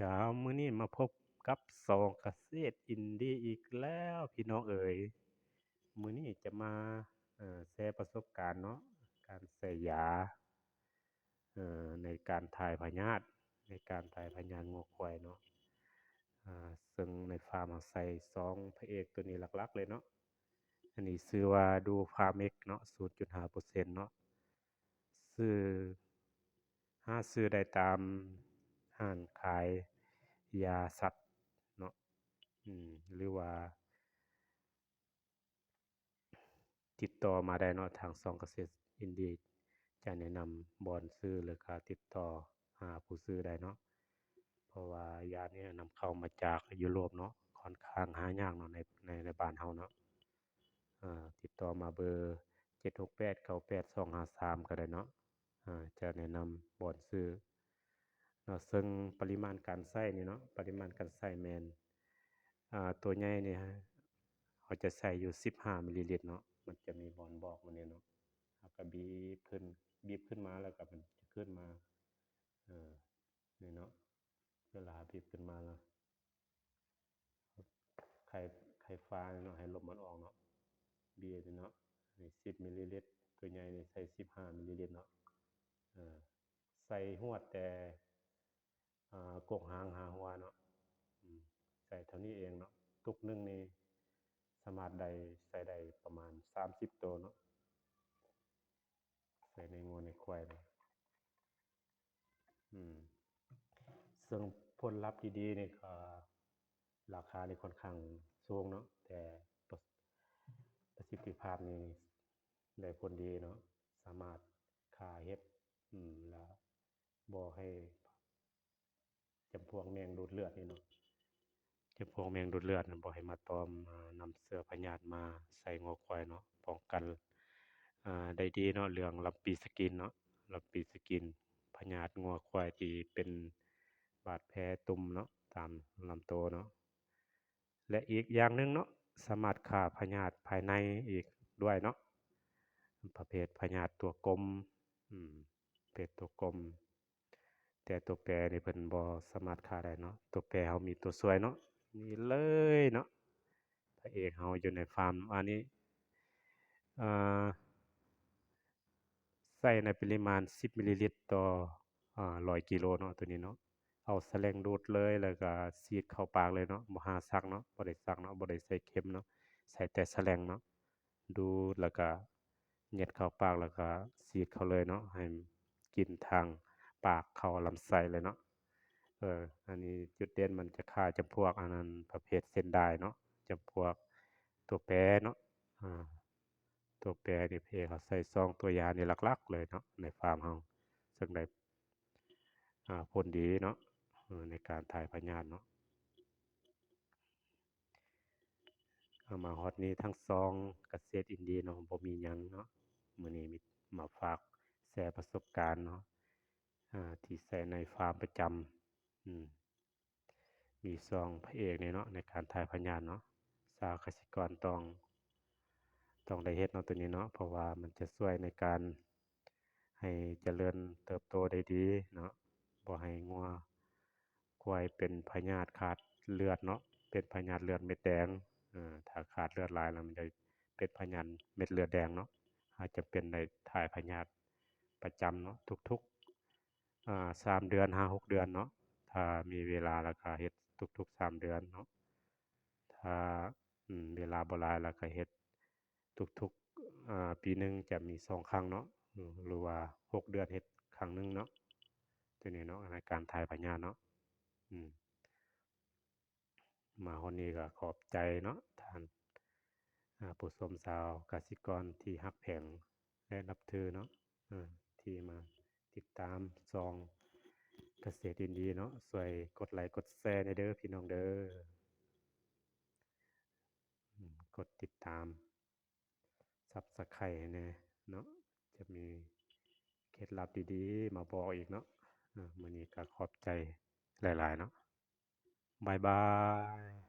ເຈົ້າ ມື້ນີ້ມາພົບກັບຊ່ອງກະເສດອິນດີອີກແລ້ວພີ່ນ້ອງເອີຍ. ມື້ນີ້ຈະມາ ເອີ ແຊປະສົບການເນາະ ການໃສ່ຢາ ເອີ ໃນການຖ່າຍພະຍາດ ໃນການຖ່າຍພະຍາດງົວຄວາຍເນາະ. ເຊິ່ງໃນຟາມເຮົາໃສ່ສອງພະເອກໂຕນີ້ຫຼັກໆເລີຍເນາະ. ອັນນີ້ຊື່ວ່າດູຟາເມັກເນາະ ສູນຈຸດຫ້າເປີເຊັນເນາະ. ຊື້ ຫາຊື້ໄດ້ຕາມຮ້ານຂາຍຢາສັດເນາະ ອືມ ຫຼືວ່າຕິດຕໍ່ມາໄດ້ເນາະ ທາງຊ່ອງກະເສດອິນດີຈະແນະນຳບ່ອນຊື້ ແລ້ວກະຕິດຕໍ່ຫາຜູ້ຊື້ໄດ້ເນາະ. ເພາະວ່າຢານີ້ນຳເຂົ້າມາຈາກຢູໂຣບເນາະ ຂ້ອນຂ້າງຫາຍາກເນາະ ໃນ ໃນ ໃນບ້ານເຮົາເນາະ. ອາ ຕິດຕໍ່ມາເບີ ເຈັດຫົກແປດ ເກົ້າແປດສອງຫ້າສາມ ກໍໄດ້ເນາະ. ອາ ຈະແນະນຳບ່ອນຊື້ເນາະ. ເຊິ່ງປະລິມານການໃຊ້ນີ້ເນາະ ປະລິມານການໃຊ້ແມ່ນ ອາ ຕົວໃຫຍ່ນີ້ ເຮົາຈະໃສ່ຢູ່ສິບຫ້າມິນລີລິດເນາະ. ມັນຈະມີບ່ອນບອກຢູ່ນີ້ເນາະ ເຮົາກໍບີບຂຶ້ນ ບີບຂຶ້ນມາ ແລ້ວກໍມັນຈະຂຶ້ນມາ ເອີ ນີ້ເນາະ. ເວລາບີບຂຶ້ນມາແລ້ວ ໄຂ ໄຂຝານີ້ເນາະ ໃຫ້ລົມມັນອອກເນາະ ບີບນີ້ເນາະ. ນີ້ສິບມິນລີລິດ ຕົວໃຫຍ່ນີ້ໃສ່ສິບຫ້າມິນລີລິດເນາະ. ເອີ ໃສ່ຮວດແຕ່ ອາ ກົກຫາງຫາຫົວເນາະ ອືມ ໃສ່ເທົ່ານີ້ເອງເນາະ. ຕຸກໜຶ່ງນີ້ສາມາດໄດ້ ໃສ່ໄດ້ປະມານສາມສິບໂຕເນາະ ໃສ່ໃນງົວໃນຄວາຍເນາະ. ອືມ ເຊິ່ງຜົນລັບດີໆນີ້ກໍ ລາຄານີ້ຂ້ອນຂ້າງສູງເນາະ ແຕ່ປະ ປະສິດທິພາບນີ້ໄດ້ຜົນດີເນາະ ສາມາດຂ້າເຫັດ ອືມ ແລະ ບໍ່ໃຫ້ ຈຳພວກແມງດູດເລືອດນີ້ເນາະ ຈຳພວກແມງດູດເລືອດນັ້ນ ບໍ່ໃຫ້ມາຕອມ ນຳເຊື້ອພະຍາດມາໃສ່ງົວຄວາຍເນາະ. ປ້ອງກັນ ອາ ໄດ້ດີເນາະ ເລື່ອງລຳປີສະກິນເນາະ ລຳປີສະກິນ ພະຍາດງົວຄວາຍທີ່ເປັນບາດແຜຕຸ່ມເນາະ ຕາມລຳໂຕເນາະ. ແລະ ອີກຢ່າງໜຶ່ງເນາະ ສາມາດຂ້າພະຍາດພາຍໃນອີກດ້ວຍເນາະ ປະເພດພະຍາດຕົວກົມ ອືມ ເພດຕົວກົມ ແຕ່ຕົວແປນີ້ເພິ່ນບໍ່ສາມາດຂ້າໄດ້ເນາະ. ຕົວແປເຮົາມີຕົວຊ່ວຍເນາະ ນີ້ເລີຍເນາະ ພະເອກເຮົາຢູ່ໃນຟາມ ອັນນີ້ ເອີ ໃສ່ໃນປະລິມານສິບມິນລີລິດຕໍ່ ອາ ຮ້ອຍກິໂລເນາະ ໂຕນີ້ເນາະ. ເອົາສະແລັງດູດເລີຍ ແລ້ວກະສີດເຂົ້າປາກເລີຍເນາະ ບໍ່ຫາສັກເນາະ ບໍ່ໄດ້ສັກເນາະ ບໍ່ໄດ້ໃສ່ເຂັມເນາະ ໃສ່ແຕ່ສະແລັງເນາະ. ດູດແລ້ວກະຫຍັດເຂົ້າປາກ ແລ້ວກະສີດເຂົ້າເລີຍເນາະ ໃຫ້ກິນທາງປາກເຂົ້າລຳໄສ້ເລີຍເນາະ. ເອີ ອັນນີ້ຈຸດເດັ່ນມັນຈະຂ້າຈຳພວກອັນນັ້ນ ປະເພດເສັ້ນດາຍເນາະ ຈຳພວກຕົວແປເນາະ. ອາ ຕົວແປນີ້ພະເອກເຮົາໃສ່ສອງຕົວຢານີ້ຫຼັກໆເລີຍເນາະ ໃນຟາມເຮົາ ເຊິ່ງໄດ້ ອາ ຜົນດີເນາະ ໃນການຖ່າຍພະຍາດເນາະ. ເອົາ ມາຮອດນີ້ທາງຊ່ອງກະເສດອິນດີເນາະ ບໍ່ມີຫຍັງເນາະ ມື້ນີ້ມີມາຝາກແຊປະສົບການເນາະ ອາ ທີ່ໃຊ້ໃນຟາມປະຈຳ ອືມ ມີຊ່ອງພະເອກນີ້ເນາະ ໃນການຖ່າຍພະຍາດເນາະ. ຊາວກະສິກອນຕ້ອງ ຕ້ອງໄດ້ເຮັດເນາະ ໂຕນີ້ເນາະ ເພາະວ່າມັນຈະຊ່ວຍໃນການໃຫ້ຈະເລີນເຕີບໂຕໄດ້ດີເນາະ ບໍ່ໃຫ້ງົວ ຄວາຍເປັນພະຍາດຂາດເລືອດເນາະ ເປັນພະຍາດເລືອດເມັດແດງ. ເອີ ຖ້າຂາດເລືອດຫຼາຍແລ້ວ ມັນຈະເປັນພະຍາດເມັດເລືອດແດງເນາະ. ເຮົາຈຳເປັນໄດ້ຖ່າຍພະຍາດປະຈຳເນາະ ທຸກໆ ອາ ສາມເດືອນຫາຫົກເດືອນເນາະ. ຖ້າມີເວລາແລ້ວກະເຮັດທຸກໆສາມເດືອນເນາະ. ຖ້າ ອືມ ເວລາບໍ່ຫຼາຍແລ້ວກະເຮັດ ທຸກໆ ອາ ປີໜຶ່ງຈະມີສອງຄັ້ງເນາະ ຫຼືວ່າຫົກເດືອນເຮັດຄັ້ງໜຶ່ງເນາະ ໂຕນີ້ເນາະ ໃນການຖ່າຍພະຍາດເນາະ. ອືມ ມາຮອດນີ້ກໍຂອບໃຈເນາະ ທ່ານ ອາ ຜູ້ຊົມຊາວກະສິກອນທີ່ຮັກແພງ ແລະ ນັບຖືເນາະ ເອີ ທີ່ມາຕິດຕາມຊ່ອງກະເສດອິນດີເນາະ. ຊ່ວຍກົດໄລກົດແຊແດ່ເດີພີ່ນ້ອງເດີ ອືມ ກົດຕິດຕາມ Subscribe ໃຫ້ແດ່ເນາະ ຈະມີເຄັດລັບດີໆມາບອກອີກເນາະ. ເອີ ມື້ນີ້ກໍຂອບໃຈຫຼາຍໆເນາະ ບາຍບາຍ.